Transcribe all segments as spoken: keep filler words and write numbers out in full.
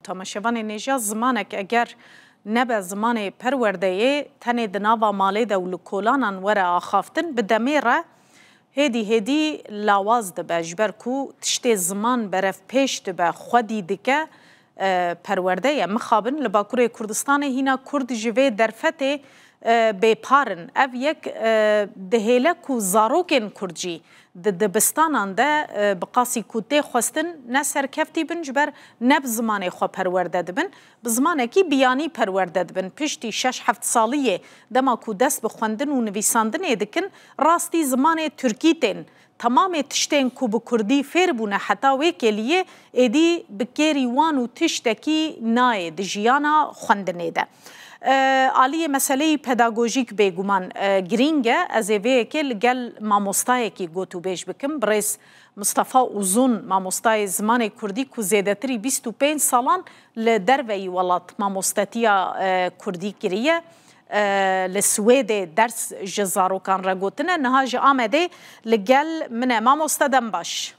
temaşevanê nêja, zimanek eger nebe zimanê perwerdeyê, tenê di nava malê de û li kolanan were axaftin, bi demê re hêdî hêdî lawaz dibe, ji ber ku tiştê ziman berevpêş dibe, xwedî dike, e, perwerde ye. Mixabin li Bakurê Kurdistanê hîna Kurd ji vê derfetê, e, bêpar in. Ev yek, e, dihêle ku zarokên Kurd jî di dibistanan de, e, bi qasî ku tê xwestin ne serkeftî bin, ji ber ne bi zimanê xwe perwerde dibin, bi zimanekî biyanî perwerde dibin. Piştî şeş heft saliyê, dema ku dest bi xwendin û nivîsandinê dikin, rastî zimanê tirkî tên. Temamê tiştên ku bi kurdî fêr bûne heta wê kêliyê, êdî bi kêrî wan û tiştekî nayê di jiyana xwendinê de. E, aliyê meseleyî pedagojîk bêguman, e, girîng e. Ez ê vê yekê li gel mamostayekî gotûbêj bikim. Birêz Mistefa Uzun, mamostayê zimanê kurdî ku zêdetirî bîst û pênc salan li derveyî welat mamostetiya, e, kurdî kiriye. E, li Swêdê ders ji zarokan re gotine. Niha ji Amedê li gel min e. Mamoste, dem baş.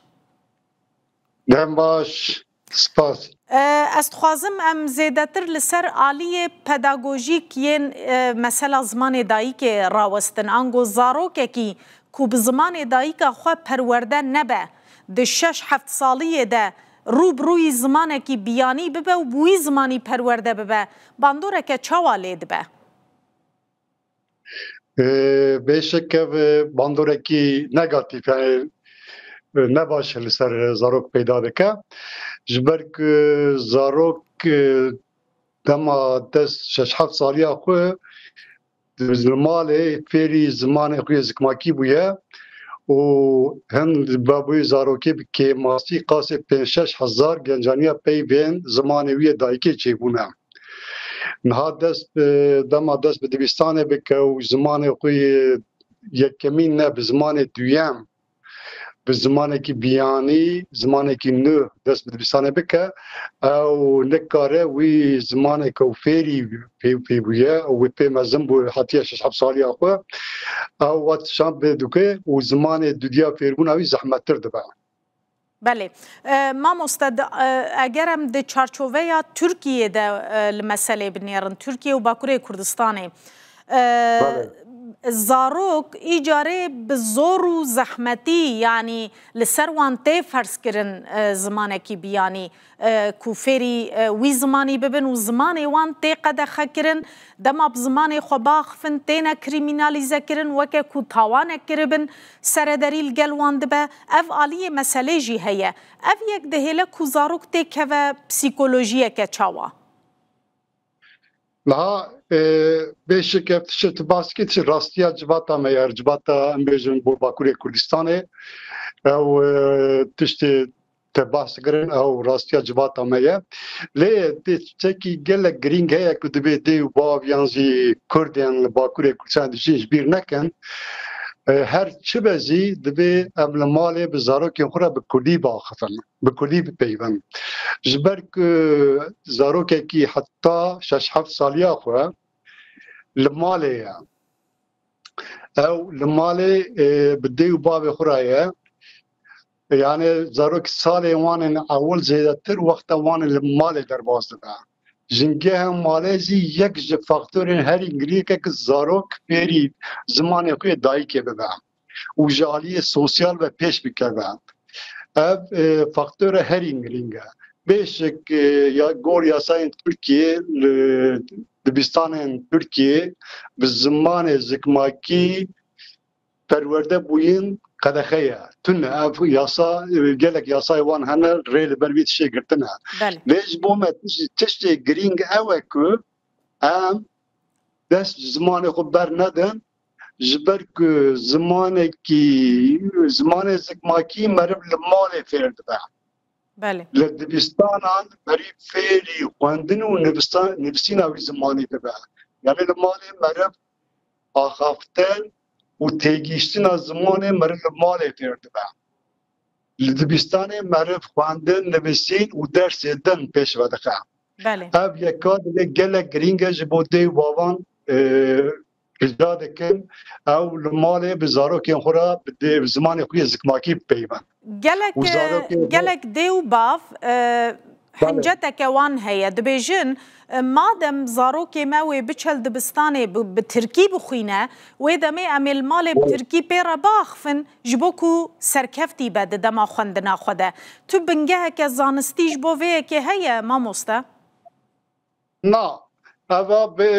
Dem baş. Spas. E, ez dixwazim em zêdetir li ser aliyê pedagojîk yên, e, mesela zimanê dayikê rawestin. Ango zarokekî ku bi zimanê dayika xwe perwerde nebe, di şeş heft saliyê de rû bi rûyî zimanekî biyanî bibe û bi wî zimanî perwerde bibe, bandoreke çawa lê dibe? Ee, Bêşek ev, e, bandorekî negatîf, yani, e, ne baş li ser zarok peyda dike. Ji ber ku zarok, e, dema dest şeş heft saliya xwe li malê fêrî zimanê xwe yê zikmakî bûye û hin babûyê zarokê bi kêmasî qasê pênc şeş hezar gencaniya peyvên zimanê wî yê dayikê çêbûne. Niha dest bi, dema dest bi dibistanê bike û zimanê xwe yê yekemîn ne, bi zimanê duyem, bi zimanekî biyanî, zimanekî nû dest bi dibistanê bike, ew nikare wî zimaneke û fêrî pê, pê bûye û wê pê mezin bû, hatiye şeş heft saliya xwe, ew wexta şan bê dike û zimanê dudiya fêrbûna wî zehmettir dibe. Belê. E, mamoste, di, e, eger em di çarçoveya Tirkiyê de, e, li meselê binêrin, Tirkiye û Bakurê Kurdistanê, e, Belê. zarok îcarê bi zor û zehmetî, yanî li ser wan tê ferzkirin, e, zimanekî biyanî, e, ku fêrî, e, wî zimanî bibin û zimanê wan tê qedexekirin, dema bi zimanê xwe biaxifin, têne krîmînalîzekirin, weke ku tawanek kiribin, serederî li gel wan dibe. Ev aliyê meselê jî heye. Ev yek dihêle ku zarok têkeve psîkolojiyeke çawa? Niha, e, bêşik ev tişt tu baskî tişt rastiya civata me ye, civata em bêjin bo Bakurê Kurdistanê. Ew, e, tiştê te bahs kirin, ew rastiya civata me ye. Lê tê çekî gelek girîng heye ku dibê dê û bav yan jî Kurdên li Bakurê Kurdistanê dijîn ji bîr nekin. E, her çi be jî dibê em li malê bi zarokên xwe re bi Kurdî biaxifin, bi Kurdî bipeyvin. Ji ber ku zarokekî heta şeş heft saliya xwe li malê ye. Ew li malê, e, bi dê û bavê xwe re ye. Yani zarok salê wan ên ewil zêdetir wexta wan li malê derbas dibe. Jingehên malê jî yek ji faktorên herî girîng e ku zarok fêrî zimanê xwe yê dayikê bibe û ji aliyê sosyal ve pêş bikeve. Ev, e, faktore herî girîng e. Bêşik, e, ya gor yasayên Tirkiyê, li dibistanên Tirkiyê bi zimanê zikmakî perwerde bûyin qedexe ye. Tune ev yasa, e, gelek yasayê wan hene, rê li ber vî tiştê girtine. Belê. Lê ji bo me tiştê, tiştê girîng ew e ku em dest ji zimanê xwe bernedin, ji ber ku zimanekî, zimanê zikmakî meriv li malê fêr dibe. Belê. Li dibistanan berî fêrî xwendin û nivîsa-, nivîsîna wî zimanî dibe. Yani li malê meriv axaftin û têgihiştina zimanê meriv li malê fêr dibe. Li dibistanê meriv xwendin, nivîsîn û dersê din pêş ve dixe. Belê. Ev yeka dibê gelek girîng e ji bo dê û bavan, e, rica dikin, ew li malê bi zarokên xwe re bi dê, bi zimanê xwe yê zikmakî bipeyivin. Gelek, û zarokê gelek dê û bav, e, hinceteke wan heye. Dibêjin, e, madem zarokê me wê biçel dibistanê bi, bi tirkî bixwîne, wê demê em ê li malê bi tirkî pê re biaxifin, ji bo ku serkeftî be di dema xwendina xwe de. Tu bingeheke zanistî ji bo vê yekê heye, mamoste? Na, eva bi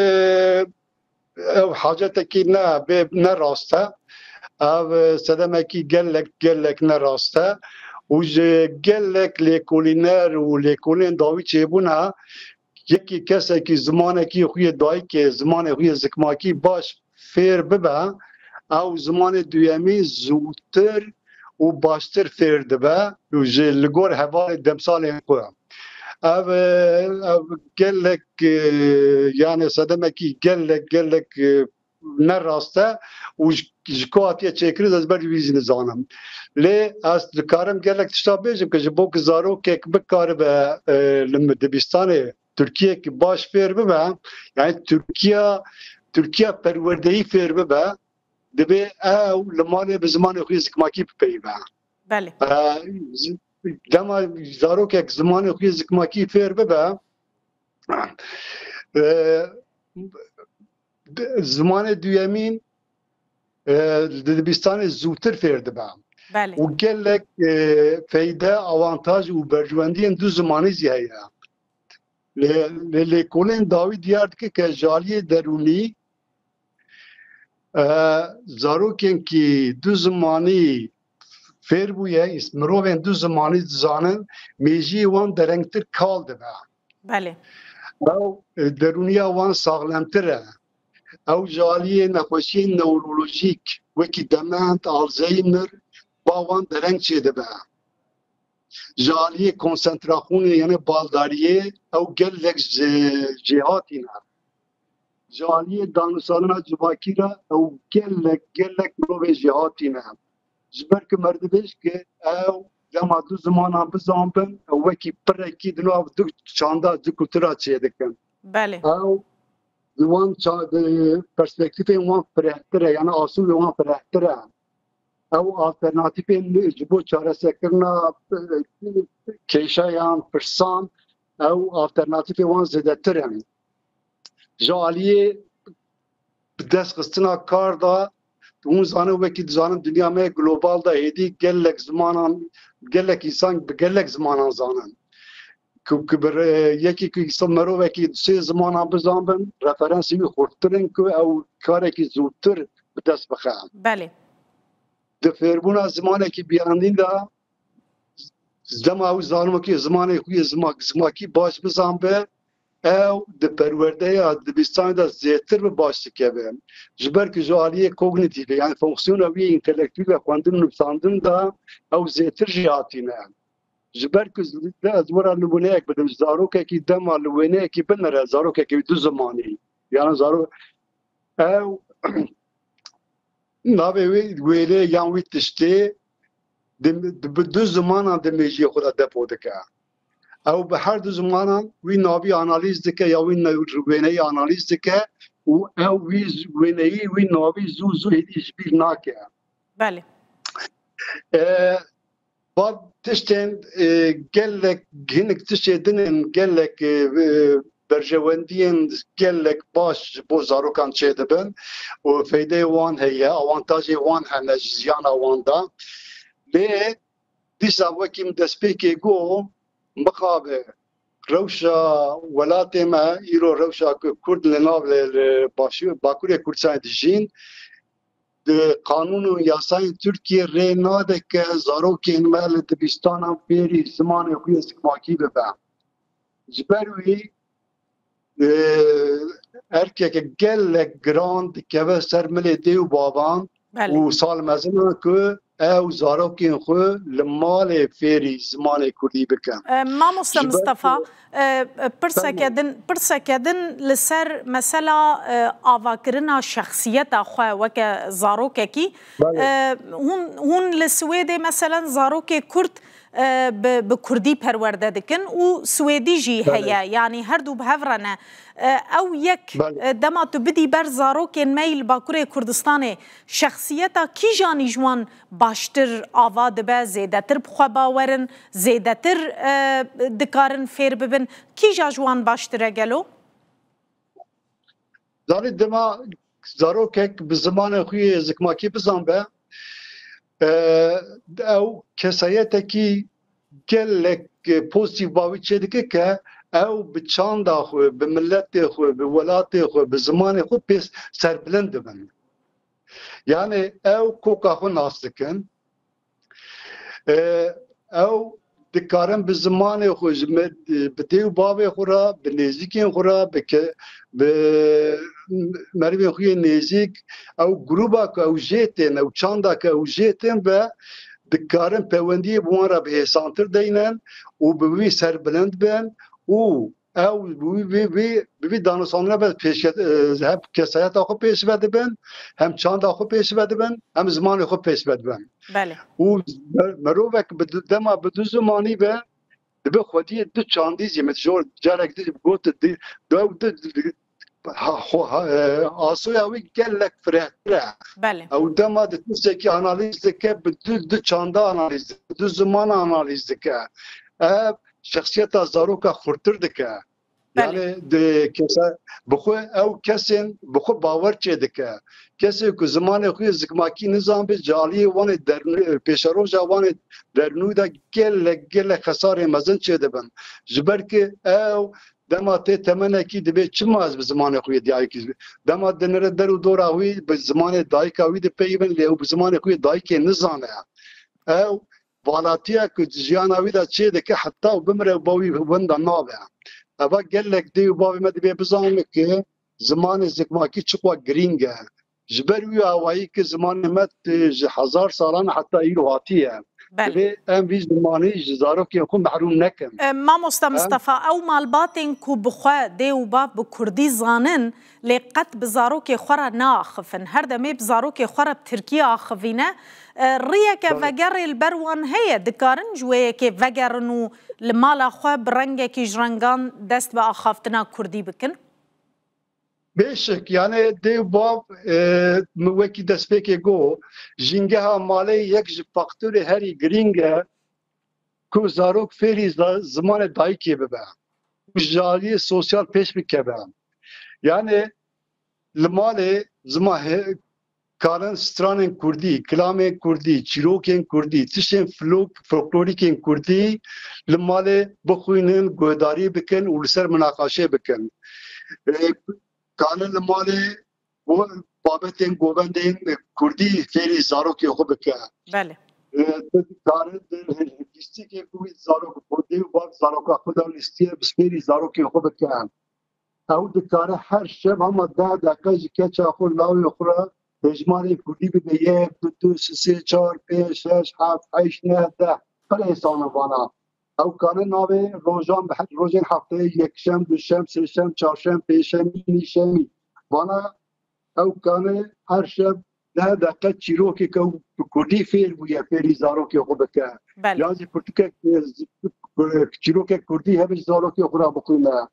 ev hacetekî ne, bê ne rast e. Ev sedemekî gelek, gelek ne rast e. Û ji gelek lêkolîner û lêkolên dawî çêbûne, yekî kesekî zimanekî xwe yê dayikê, zimanê xwe yê zikmakî baş fêr bibe, ew zimanê duyemî zûtir û baştir fêr dibe û ji li gor hevalê demsalên xwe. Ev, ev gelek, e, yani sedemekî gelek, gelek, e, ne rast e û ji, ji ku hatiye çêkirin, ez ber wî jî nizanim. Lê ez dikarim gelek tişta bêjim ku ji bo ku zarokek bikaribe, e, li dibistanê Tirkiyek baş fêr bibe, yani Tirkiya, Tirkiya perwerdeyî fêr bibe, divê ew li malê bi zimanê xwe yê zikmakî bipeyive. Belê. E, z-, dema zarokek zimanê xwe yê zikmakî fêr bibe, e, d-, zimanê duyemîn, e, di dibistanê zûtir fêr dibe. Belê. Û gelek, e, feyde, awantaj û berjewendiyên du zimanî jî heye. Lê, lê lêkolên dawî diyar dike ke ji aliyê derûnî, e, zarokên kî du zimanî fêr bûye, îs-, mirovên du zimanî dizanin, mêjiyê wan derengtir kal dibe. Belê. Ew, e, derûniya wan saxlemtir e. Ew ji aliyê nexweşiyên newrolojîk, wekî dement, Alzheimer, ba wan dereng çêdibe. Ji aliyê konsentraxûnê, yani baldariyê, ew gelek ji, jêhatî ne. Ji aliyê danûsandina civakî re ew gelek, gelek mirovê jêhatî ne. Ji ber ku merdivêj ki ew dema du zimanan bizanbin, ew wekî pirekî di nav du çanda, du kultura çêdikin. Belê. Ew di wan ça-, di perspektîfên wan firehtir e, yani asûlê wan firehtir e. Ew alternatîfên ji bo çareserkirina, e, kêşeyan, pirsan, ew alternatîfê wan zêdetir in. Ji aliyê bi dest xistina kar de, hûn zanin, wekî dizanin, dinya me global de hêdî gelek zimanan, gelek însan bi gelek zimanan zanin. Ku, ku bi re-, yekî ku însan, merovekî sê zimanan bizanbin, referansê wî xurttir in ku ew karekî zûtir bi dest bixe. Belê. Di fêrbûna zimanekî biyandîn de, dema ew zarokê zimanê xwe yê zima-, zikmakî baş bizanbe, ew di perwerdeya dibistanê de zêtir bi baş dikeve. Ji ber ku ji aliyê kognîtîfê, yani fonksiyona wî întelektuel ve xwendin û nivîsandin de ew zêtir jêhatî ne. Ji ber ku z-, ez were nimûneyek bidim, zarokekî dema li wêneyekî binire, zarokekî du zimanî, yani zaro-, ew navê wê wêneyê yan wî tiştê di, di, bi du zimanan di mêjiyê xwe de depo dike. Ew bi her du zimanan wî navî analîz dike ya wî ne-, wêneyî analîz dike û ew wî z-, wêneyî wî navî zû zû hêdî ji bîr nake. Belê. E, va tiştên, e, gelek, hinek tiştê din in, gelek, e, e, berjewendiyên gelek baş ji bo zarokan çêdibin û feydeyê wan heye, awantajê wan hene ji jiyana wan de. Lê dîsa wekî min destpêkê got, mixabin rewşa welatê me, îro rewşa ku Kurd li nav, li, li başû-, Bakurê Kurdistanê dijîn, di qanûn û yasayên Tirkiyê rê nade ke zarokên me li dibistanan fêrî zimanê xwe yê zikmakî bibe. Ji ber wî, e, erkeke gelek giran dikeve ser milê dê û bavan Belê. û sal mezinan ku ew zarokên xwe li malê fêrî zimanê kurdî bikin. E, mamoste Ji ber Mistefa, ku e, e, pirseke Fermo. din, pirseke din li ser mesela, e, avakirina şexsiyeta xwe weke zarokekî, Belê. e, hûn, hûn li Swêdê meselen zarokê Kurd e, bi, bi kurdî perwerde dikin û swêdî jî Belê. heye. Yanî her du bi hev re ne. E, ew yek, Belê. e, dema tu bidî ber zarokên me yî li Bakurê Kurdistanê, şexsiyeta kîjanî ji wan baştir ava dibe, zêdetir bi xwe bawer in, zêdetir, e, dikarin fêr bibin? Kîja ji wan baştir e gelo? Zanî dema zarokek bi zimanê xwe yê zikmakî bizanbe, e, ew kesayetekî gelek, e, pozîtîf bavî çêdike ke ew bi çanda xwe, bi miletê xwe, bi welatê xwe, bi zimanê xwe pê serbilind dibin. Yani ew koka xwe nas dikin. E, ew dikarin bi zimanê xwe ji me, bi dê û bavê xwe re, bi nêzîkên xwe re, bi ke-, bi merivên xwe yên nêzîk, ew grûba ku ew jê tên, ew çanda ku ew jê tên ve dikarin pêwendiyê bi wan re bi hêsantir deynin û bi wî serbilind bin û ew bi wî, bi wî, bi wî danûstandina ve pêşket-, e, hem kesayeta xwe pêşve dibin, hem çanda xwe pêşve dibin, hem zimanê xwe pêşve dibin. Belê. Û mer-, merovek bi du, dema bi du zimanî be, dibe xwediyê du çandî jî, min jor carek dî got, di, di, ew di, di, ha, xwe, ha, e, asoya wî gelek firehtir e. Belê. Ew dema di tiştekî analîz dike, bi du, du çanda analîz dike, du ziman analîz dike. Ev şexsiyeta zaroka xurtir dike. Belê. Yani di kesa, bi xwe ew kesên bi xwe bawer çêdike. Kesê ku zimanê xwe yê zikmakî nizanbe, ji aliyê wan ê dernû-, pêşeroja wan ê dernû de gelek, gelek xesarê mezin çêdibin. Ji ber ku ew dema tê temenekî dibê çima ez bi zimanê xwe yê dayikî, dema dinire der û dora wî bi zimanê dayika wî dipeyivin, lê ew bi zimanê xwe yê dayikê nizane. Ew valatiya ku di jiyana wî de çê dike, heta û bimire û ba wî winda nabe. Eva gelek dê û bavê me dibê bizanin ku zimanê zikmakî çiqwa girîng e. Ji ber wî awayî ku zimanê me ti-, ji hezar salan heta îro hatiye. Belê. Divê em vî zimanî ji zarokên xwe mehrûm nekin. E, mamoste Em Mistefa, ew malbatên ku bi xwe dê û bav bi kurdî zanin, lê qet bi zarokê xwe re naaxifin. Her demê bi zarokê xwe re bi tirkî axivîne. E, riyeke Belê. vegerê li ber wan heye, dikarin ji wê yekê vegerin û li mala xwe bi rengekî ji rengan dest bi axaftina kurdî bikin? Bêşik, yani dê û bav, e, min wekî destpêkê got, jîngeha malê yek ji faktorê herî girîng e ku zarok fêrî za-, zimanê dayikê bibe û ji aliyê sosyal pêş bikeve. Yani li malê zima-, he-, karin stranên kurdî, kilamên kurdî, çîrokên kurdî, tiştên flok-, folklorîkên kurdî li malê bixwînin, guhdarî bikin û li ser minaqaşê bikin. E, karin li malê go-, babetên govendên kurdî fêrî zarokê xwe bike. Belê. E, tu dikarin di lîstikê ku wî zarok, ku dê û bav zaroka xwe de lîstiye bi fêrî zarokê xwe bike. Ew dikare her şev hema deh deqe ji keça xwe, lawê xwe re hejmarên kurdî bibe, yek, du, du, sê, sê, çar, pênc, şeş, heft, heşt, neh, deh. Pir hêsan e vana. Ew kane navê rojan bi he-, rojên hefteyê, yekşem, duşem, sêşem, çarşem, pêşemî, nîşemî. Vana ew kane her şev deh deqe çîrokeke bi kurdî fêr bûye, fêrî zarokê xwe bike. Belê. Yan jî pirtûkek, e, z-, çîrokek kurdî hebe ji zarokê xwe re bixwîne.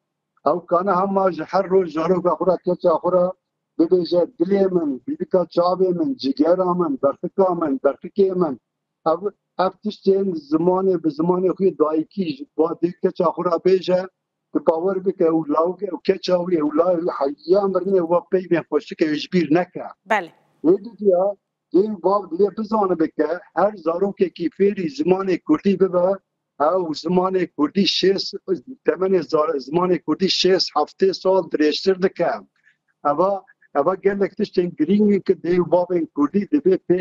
Ew kane hema ji her roj zaroka xwe re, keça xwe re bibêje, dilê min, bîbika çavê min, cigera min, berxika min, berxikê min. Ev, ev tiştên zimanê bi zimanê xwe yê dayikî ji ba dê keça xwe re bêje, tu bawer bike û lawike û keça wî û la-, heya mirinê we peyvên xweşik e ji bîr neke. Belê. Wê didiya, dê û bav divê bizanibe ke her zarokekî fêrî zimanê kurdî bibe, ew zimanê kurdî şêst, temenê zar-, zimanê kurdî şêst heftê sal dirêjtir dike. Eva, eva gelek tiştên girîng in ku dê û bavên kurdî divê pê,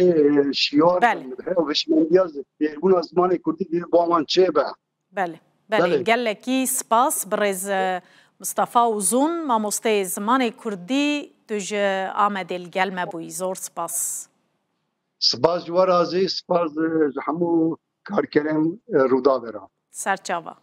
e, şiyar Belê. bin. Ev hişmendiya zi-, fêrbûna zimanê kurdî divê ba wan çêbe. Belê, belê. Belê. Gelekî spas, birêz, e, Mistefa Uzun, mamosteyê zimanê kurdî, tu ji Amedê li gel me bûyî. Zor spas. Spas ji we razî, spas, e, ji hemû karkerên, e, Rûdawê re. Serçava.